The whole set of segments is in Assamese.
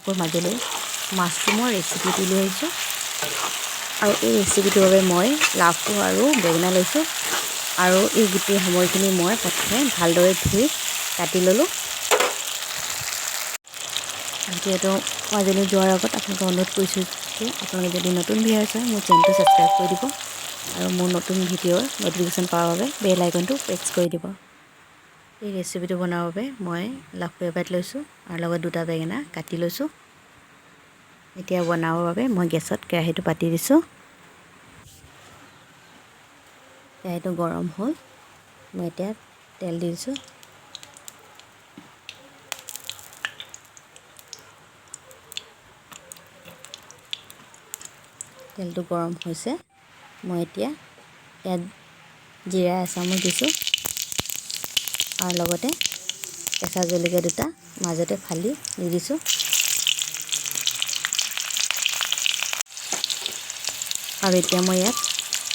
আপোনালোকৰ মাজলৈ মাছৰুমৰ ৰেচিপিটো লৈ আহিছোঁ। আৰু এই ৰেচিপিটোৰ বাবে মই লাফু আৰু বেঙেনা লৈছোঁ। আৰু এই গোটেই সময়খিনি মই প্ৰথমে ভালদৰে ধুই কাটি ল'লোঁ। ভিডিঅ'টো মাজলৈ যোৱাৰ আগত আপোনালোকক অনুৰোধ কৰিছোঁ যে আপোনালোকে যদি নতুন ভিউৱাৰ্ছ হয়, মোৰ চেনেলটো ছাবস্ক্ৰাইব কৰি দিব আৰু মোৰ নতুন ভিডিঅ'ৰ ন'টিফিকেশ্যন পাবৰ বাবে বেল আইকনটো প্ৰেছ কৰি দিব। এই ৰেচিপিটো বনাবৰ বাবে মই লাফু এপাত লৈছোঁ আৰু লগত দুটা বেঙেনা কাটি লৈছোঁ। এতিয়া বনাবৰ বাবে মই গেছত কেৰাহীটো পাতি দিছোঁ। কেৰাহীটো গৰম হ'ল, মই এতিয়া তেল দি দিছোঁ। তেলটো গৰম হৈছে, মই এতিয়া ইয়াত জিৰা এচামুচ দিছোঁ আৰু লগতে কেঁচা জলকীয়া দুটা মাজতে ফালি দি দিছোঁ। আৰু এতিয়া মই ইয়াত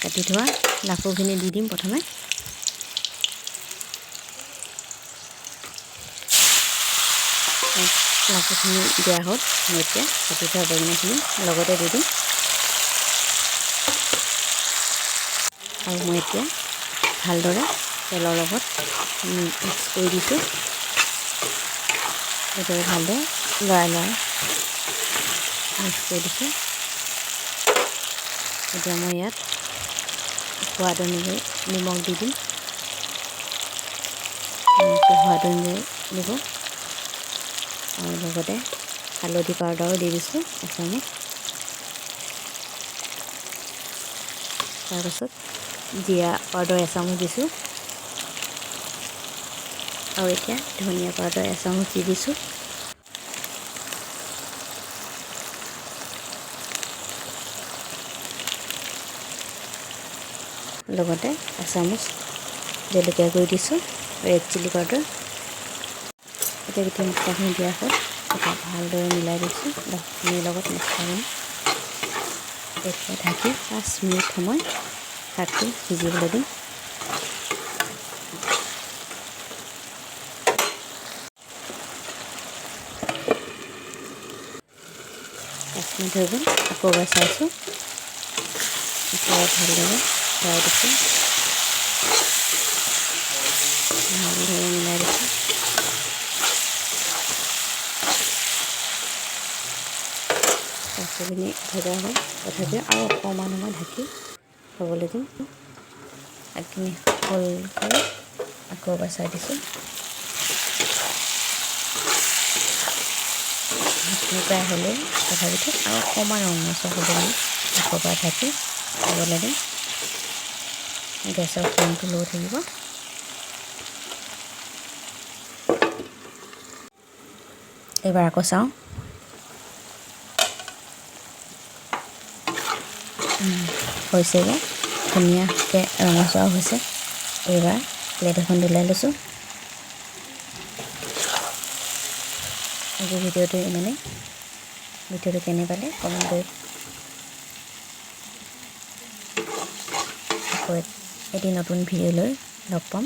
কাটি থোৱা লাফুখিনি দি দিম প্ৰথমে। লাফুখিনি দিয়া হ'ল, মই এতিয়া কাটি থোৱা বেঙেনাখিনি লগতে দি দিম। আৰু মই এতিয়া ভালদৰে তেলৰ লগত মিক্স কৰি দিছোঁ। এইদৰে ভালদৰে লৰাই লৰাই মিক্স কৰি দিছোঁ। এতিয়া মই ইয়াত সোৱাদ অনুযায়ী নিমখ দি দিম। নিমখটো সোৱাদ অনুযায়ী দিব আৰু লগতে হালধি পাউডাৰো দি দিছোঁ এচামুচ। তাৰপাছত জিৰা পাউডাৰ এচামুচ দিছোঁ আৰু এতিয়া ধনিয়া পাউডাৰ এচামুচ দি দিছোঁ। লগতে এচামুচ জলকীয়া গুড়ি দিছোঁ, ৰেড চিলি পাউডাৰ। এতিয়া গোটেই মছলাখিনি দিয়া হ'ল, এতিয়া ভালদৰে মিলাই দিছোঁ লাফুখিনিৰ লগত মছলাখিনি। এতিয়া ঢাকি 5 মিনিট সময় শাকটো সিজিবলৈ দিম। 5 মিনিট হৈ গ'ল, আকৌ এবাৰ চাইছোঁ। এতিয়া ভালদৰে লৰাই দিছোঁ, ভালদৰে মিলাই দিছোঁ। পাচলিখিনি ভজা হ'ল, তথাপিও আৰু অকণমান সময় ঢাকি থ'বলৈ দিম। শাকখিনি হ'ল, আকৌ এবাৰ চাই দিছোঁ। শাকখিনি প্ৰায় হ'লেই, তথাপিতো আৰু অকণমান ৰঙচুৱা হ'ব বুলি আকৌ এবাৰ ঢাকি থ'বলৈ দিম। গেছৰ ফ্লেমটো ল' থাকিব। এইবাৰ আকৌ চাওঁ, হৈছেগৈ, ধুনীয়াকৈ ৰঙচুৱা হৈছে। এইবাৰ প্লেট এখন ওলাই লৈছোঁ। আজি ভিডিঅ'টো ইমানেই। ভিডিঅ'টো কেনে পালে কমেণ্ট কৰি আকৌ এটি নতুন ভিডিঅ' লৈ লগ পাম।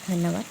ধন্যবাদ।